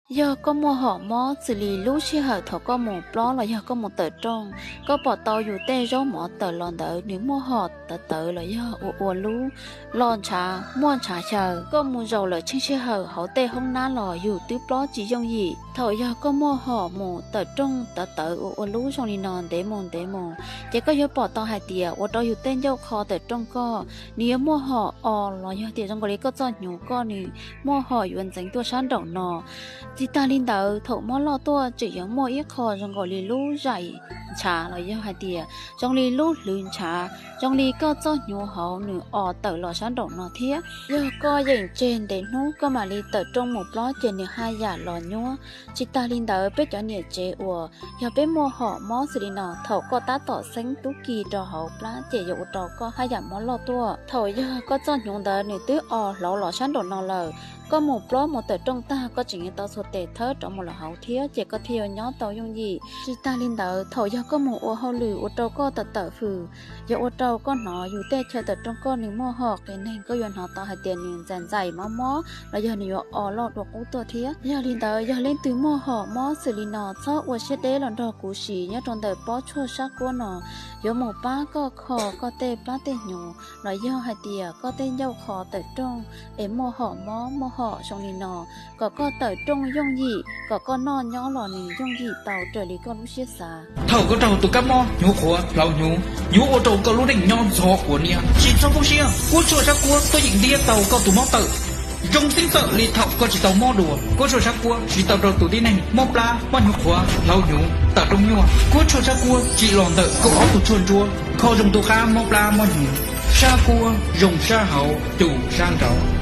Yog koj muaj hom mob xws li lub sij hawm thaum koj mus plob los yog koj mus tawm rooj, koj pom tau yus tej zaub mov tawm los ntawd nws muaj hom tawv tawv los yog ua ua lub, los ntshav muaj ntshav xyaw, koj mus zaum lawm tsheej sij hawm hauv tej hoob nab los yus twb plob tsis yooj yim. Thaum yog koj muaj hom mus tawm rooj tawv tawv ua ua lub zoo li no ntev mus ntev mus, ces koj yuav pom tau hais tias ua rau yus tej ncauj qho tawm rooj koj nws yuav muaj hom o los yog tias zoo nkaus li koj txoj hnyuv koj nws muaj hom yuav ntxeev tuaj sab nraum no. Tsis tas li ntawd, thaum mob loj tuaj tseem yuav muaj ib qho zoo nkaus li lub zaim ntshav los yog hais tias zoo li lub hlwv ntshav, zoo li koj txoj hnyuv hauv nws o tawm los sab nraum no thiab. Yog koj yeem tseg ntev hnub koj mam li tawm rooj mus plob ces nws haj yam los nyuab. Tsis tas li ntawd, peb cov niam tsev uas yog peb muaj hom mob xws li no, thaum koj tab tom xeeb tub ki rau hauv plab ces yuav ua rau koj haj yam mob loj tuaj. Thaum yog koj txoj hnyuv ntawd nws twb o hlauv los sab nraum no lawm, koj mus plob mus tawm rooj tag koj tseem yuav tau txhua tes thawb rov mus lawm hauv thiab ces koj thiaj yuav nyob tau yooj yim. Tsis tas li ntawd, thaum yog koj mus ua hauj lwm ua rau koj tawm tawm hws, yog ua rau koj hnov yus tej chaw tawm rooj koj nws muaj hom qias neeg, koj yuav hnov tau hais tias nws ntxais ntxais mob mob los yog nws yuav o loj dua qub tuaj thiab. Yog li ntawd, yog leej twg muaj hom mob xws li no txhob ua siab deb los nrog kuv sim nyob rau ntawm pob tshuaj sab kuab no, yuav mus pab koj kho koj tej plab tej hnyuv los yog hais tias koj tej ncauj qho tawm rooj es muaj hom mob muaj hom zoo li no, kom koj tawm rooj yooj yim, kom koj noj nyob los nws yooj yim tau raws li koj lub siab xav. Thaum koj raug tus kab mob hnyuv qhuav hlauv hnyuv, yuav ua rau koj lub neej nyob ntxhov quav niab, tsis txhob poob siab. Kuab tshuaj sab kuab tuaj yeem ntiab tau koj tus mob tawm zoo xeeb txawm li thaum koj tsis tau mob dua. Kuab tshuaj sab kuab tsis tau rau tus tib neeg mob plab, mob hnyuv qhuav, hlauv hnyuv, tawm rooj nyuaj. Kuab tshuaj sab kuab tsim los ntawm kaum ob tug tshuaj ntsuab, kho zoo tu qab mob plab mob hnyuv. Sab kuab zoo sab hauv, cum sab nraud.